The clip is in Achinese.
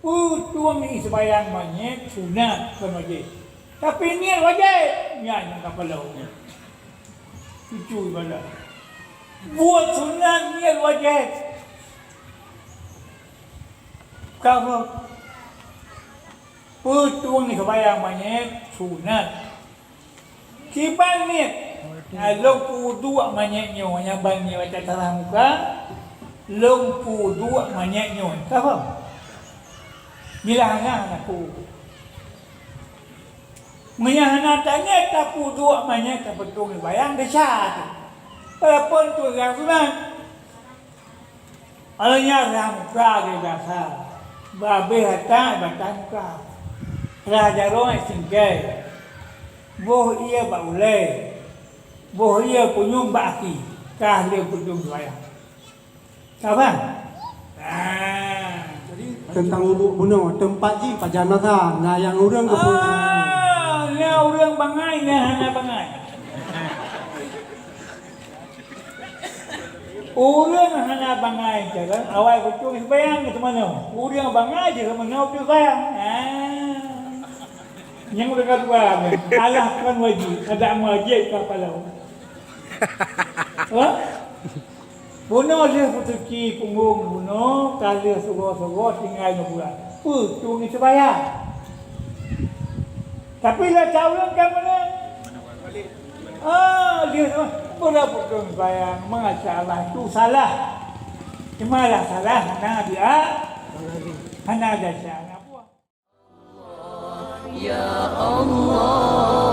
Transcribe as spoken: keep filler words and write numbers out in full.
Peutueng ié seumayang manyét sunat kon wajéb. Tapi niet wajéb, nyan nyang ka paloe. Cucu ibadah. Buet sunat niet wajéb. Ka peutueng ié seumayang manyét sunat. Kiban niet, lôn peuwudu manyét nyoe, nyang ban niet baca salah muka, lôn peuwudu manyét nyoe. Ka phom? Bila hana, hana peuwudu. Meunyo hana taniet tapeuwudu manyét tapeutueng seumayang, desya teuh. Walaupun tueng sunat. Awaknyan rhah muka lagèe biasa, babeh ata batang muka, rhah jaroe singkée, boh ié bak ulée, boh ié punyueng bak aki, ka lheueh peutueng seumayang. Ka ban? Ah. Teuntang uduk bunoe, teumpat jih pajan masa, na nyang ureueng keupeue? Ah, na ureueng bangai, na hana bangai. Ureueng hana bangai, cara awai peutueng seumayang keu teumanoe. Ureueng bangai jih teumanoe peutueng seumayang. Ah. Nyang ureueng ka dua, alah kon wajéb, adak meuwajéb ka paloe. Hah? Bunoe lheueh peusuci punggong bunoe, ka lheueh sugoe-sugoe tinggai nyoe bulan. Peutueng seumayang. Tapi lé ureueng ka meunan. Ah, dia tu, pura putong bayang, masya Allah, tu salah. Cuma lah salah, hana dia, hana dia salah. Ya Allah.